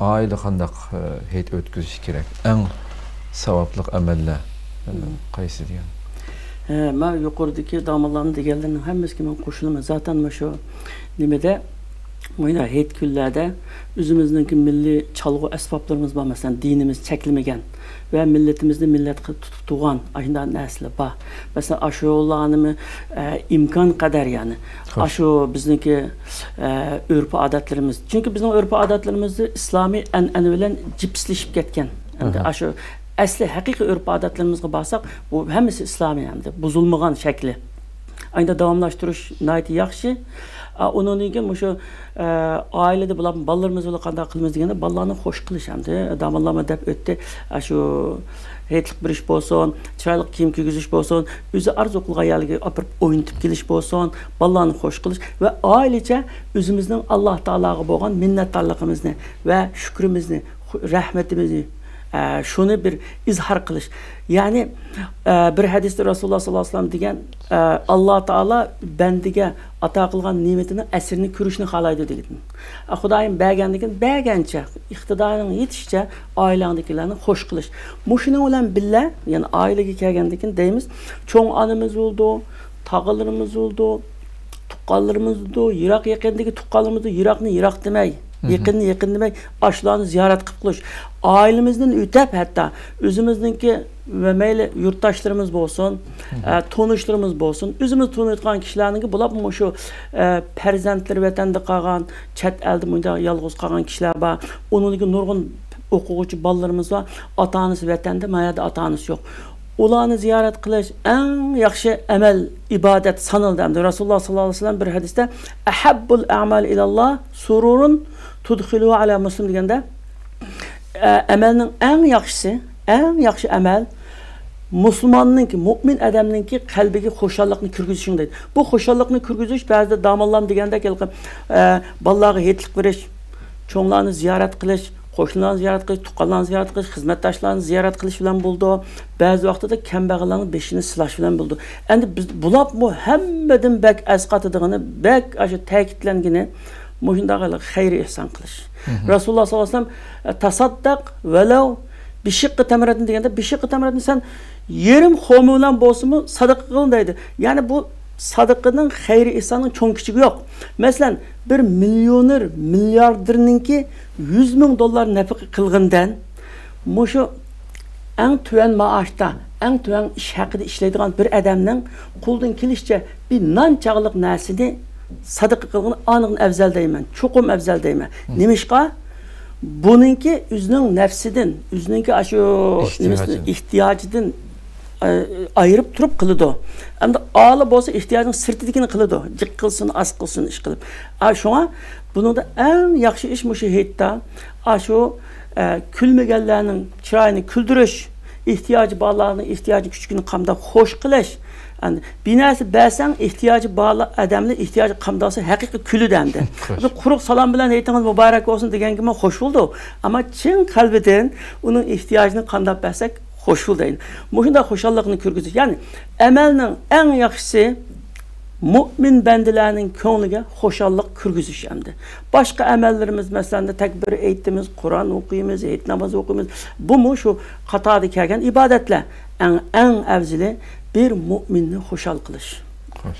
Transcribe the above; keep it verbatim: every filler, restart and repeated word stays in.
ئائىلە قانداق، ئە، ھېيت ئۆتكۈزۈشى كېرەك؟ ئەڭ ساۋابلىق ئەمەللەر، ئە، قايسى دېگەن؟ ھە، مەن يۇقىرىدىكى داموللامنىڭ دېگەنلىرىنىڭ ھەممىسىگە مەن قوشۇلىمەن. زاتەن مۇشۇ نېمىدە، مۇنداق ھېيت كۈنلەردە ئۆزىمىزنىڭكى مىللىي چالغۇ ئەسۋابلىرىمىز بار، مەسىلەن، دىنىمىز چەكلىمىگەن ۋە مىللىتىمىزنى مىللەت قىلىپ تۇتۇپ تۇرغان ئاشۇنداق نەرسىلەر بار. مەسىلەن، ئاشۇلارنىمۇ، ئە، ئىمكان قەدەر، يەنى، خوش. ئاشۇ بىزنىڭكى، ئە، ئۆرپ-ئادەتلىرىمىز. چۈنكى بىزنىڭ ئۆرپ-ئادەتلىرىمىز ئىسلامىي ئەنئەنە بىلەن جىپسلىشىپ كەتكەن. ئەمدى ئاشۇ ئەسلى ھەقىقىي ئۆرپ-ئادەتلىرىمىزغا بارساق، بۇ ھەممىسى ئىسلامىي ئەمدى، بۇزۇلمىغان شەكلى. ئەمدى داۋاملاشتۇرۇش ناھايىتى ياخشى. ئا، ئۇنىڭدىن كېيىن مۇشۇ، ئە، ئائىلىدە بۇلار، بالىلىرىمىز بىلەن قانداق قىلىمىز دېگەندە، بالىلارنى خوش قىلىش ئەمدى. داموللاممۇ دەپ ئۆتتى. ئاشۇ ھېيتلىق بېرىش بولسۇن، چىرايلىق كىيىم كىيگۈزۈش بولسۇن، ئۆزى ئارزۇ قىلغان يەرلەرگە ئاپىرىپ ئوينىتىپ كېلىش بولسۇن، بالىلارنى خوش قىلىش ۋە ئائىلىچە ئۆزىمىزنىڭ ئاللا تائالاغا بولغان مىننەتدارلىقىمىزنى ۋە شۈكرىمىزنى، خۇ-، رەھمىتىمىزنى، ئە، شۇنى بىر ئىزھار قىلىش. يەنى، ئە، بىر ھەدىستە رەسۇلۇللا ساللاللاھۇ ئەلەيھى ۋەسەللەم دېگەن، ئە، ئاللا تائالا بەندىگە ئاتا قىلغان نېمىتىنىڭ ئەسىرىنى كۆرۈشنى خالايدۇ دېگەن. ئە، خۇدايىم بەرگەندىكىن بەرگەنچە، ئىقتىدارىڭ يېتىشىچە ئائىلەڭدىكىلەرنى خوش قىلىش. مۇشۇنىڭ بىلەن بىللە، يەنە ئائىلىگە كەلگەندىكىن دەيمىز، چوڭ ئانىمىز بولىدۇ، تاغىلىرىمىز بولىدۇ، تۇغقانلىرىمىز بولىدۇ، يىراق يېقىندىكى تۇغقانلىرىمىز بولىدۇ، يىراقنى يىراق دېمەي، يېقىننى يېقىن دېمەي، ئاشۇلارنى زىيارەت قىلىپ قويۇش. ئائىلىمىزدىن ئۆتەپ ھەتتا ئۆزىمىزنىڭكى ۋە مەيلى يۇرتداشلىرىمىز بولسۇن، ئە، تونۇشلىرىمىز بولسۇن، ئۆزىمىز تونۇيدىغان كىشىلەرنىڭكى، بولۇپ مۇشۇ، ئە، پەرزەنتلىرى ۋەتەندە قالغان، چەت ئەلدە مۇنداق يالغۇز قالغان كىشىلەر بار. ئۇنىڭدىكى نۇرغۇن ئوقۇغۇچى بالىلىرىمىز بار. ئاتا-ئانىسى ۋەتەندە، ما يەردە ئاتا-ئانىسى يوق. ئۇلارنى زىيارەت قىلىش ئەڭ ياخشى ئەمەل، ئىبادەت سانىلىدۇ. ئەمدى رەسۇلۇللا ساللاللاھۇ ئەلەيھى ۋەسەللەم بىر ھەدىستە، «ئەھەببۇل ئەمالى ئىلەللاھ سۇرۇرۇن تۇدخىلۇ ئەلا مۇسلىم» دېگەندە، ئە، ئەمەلنىڭ ئەڭ ياخشىسى، ئەڭ ياخشى ئەمەل مۇسۇلماننىڭكى، مۇئمىن ئادەمنىڭكى قەلبىگە خۇشاللىقنى كىرگۈزۈشىڭ دەيدۇ. بۇ خۇشاللىقنى كىرگۈزۈش بەزىدە داموللام دېگەندەك ھېلىقى، ئە، بالىلارغا ھېيتلىق بېرىش، چوڭلارنى زىيارەت قىلىش، قوشنىلارنى زىيارەت قىلىش، تۇغقانلارنى زىيارەت قىلىش، خىزمەتداشلارنى زىيارەت قىلىش بىلەن بولىدۇ. بەزى ۋاقتىدا كەمبەغەللەرنىڭ بېشىنى سىلاش بىلەن بولىدۇ. ئەمدى بىز، بۇلارمۇ ھەممىدىن بەك ئەسقاتىدىغىنى، بەك ئاشۇ تەكىتلەنگىنى مۇشۇنداق خەير ئېھسان قىلىش. رەسۇلۇللا ساللاللاھۇ ئەلەيھى ۋەسەللەم، «تەسەددەق ۋەلەۋ بىشىققى تەمرەتىن» دېگەندە، بىشىققى تەمرەتىن، سەن يېرىم خورما بىلەن بولسىمۇ سەدىقە قىل دەيدۇ. يەنى بۇ سەدىقىنىڭ، خەير ئېھساننىڭ چوڭ كىچىكى يوق. مەسىلەن، بىر مىليونېر، مىلياردېرنىڭكى يۈز مىڭ دوللار نەپىقە قىلغىنىدەن مۇشۇ ئەڭ تۆۋەن مائاشتا، ئەڭ تۆۋەن ئىش ھەققىدە ئىشلەيدىغان بىر ئادەمنىڭ قولىدىن كېلىشىچە بىر نان چاغلىق نەرسىنى سەدىقە قىلغىنى ئانىڭدىن ئەۋزەل دەيمەن، چوقۇم ئەۋزەل دەيمەن. نېمىشقا؟ بۇنىڭكى ئۆزىنىڭ نەپسىدىن، ئۆزىنىڭكى ئاشۇ نېمىسىدىن، ئېھتىياجىدىن، ئە، ئايرىپ تۇرۇپ قىلىدۇ. ئەمدى ئالىي بولسا ئېھتىياجنىڭ سىرتىدىكىنى قىلىدۇ. جىق قىلسۇن، ئاز قىلسۇن ئىش قىلىپ. ئا، شۇڭا بۇنىڭدا ئەڭ ياخشى ئىش مۇشۇ ھېيتتا ئاشۇ، ئە، كۈلمىگەنلەرنىڭ چىرايىنى كۈلدۈرۈش، ئېھتىياجى بارلارنىڭ ئېھتىياجى كۈچۈكىنى قامداپ خوش قىلىش. ئەمدى بىر نەرسە بەرسەڭ، ئېھتىياجى بارلار، ئادەملەر ئېھتىياجى قامدالسا، ھەقىقىي كۈلىدۇ ئەمدى. خوش. بىر قۇرۇق سالام بىلەن «ھېيتىڭىز مۇبارەك بولسۇن» دېگەنگىمۇ خوش بولىدۇ. ئەمما چىن قەلبىدىن ئۇنىڭ ئېھتىياجىنى قامداپ بەرسەك، خوش بولىدۇ. مۇشۇنداق خۇشاللىقنى كىرگۈزۈش. يەنى ئەمەلنىڭ ئەڭ ياخشىسى مۇئمىن بەندىلەرنىڭ كۆڭلىگە خۇشاللىق كىرگۈزۈش ئەمدى. باشقا ئەمەللىرىمىز، مەسىلەن، تەكبىر ئېيتىمىز، قۇرئان ئوقۇيمىز، ھېيت نامازى ئوقۇيمىز. بۇمۇ شۇ قاتاردا كەلگەن ئىبادەتلەر. ئەڭ، ئەڭ ئەۋزىلى بىر مۇئمىننى خۇشال قىلىش.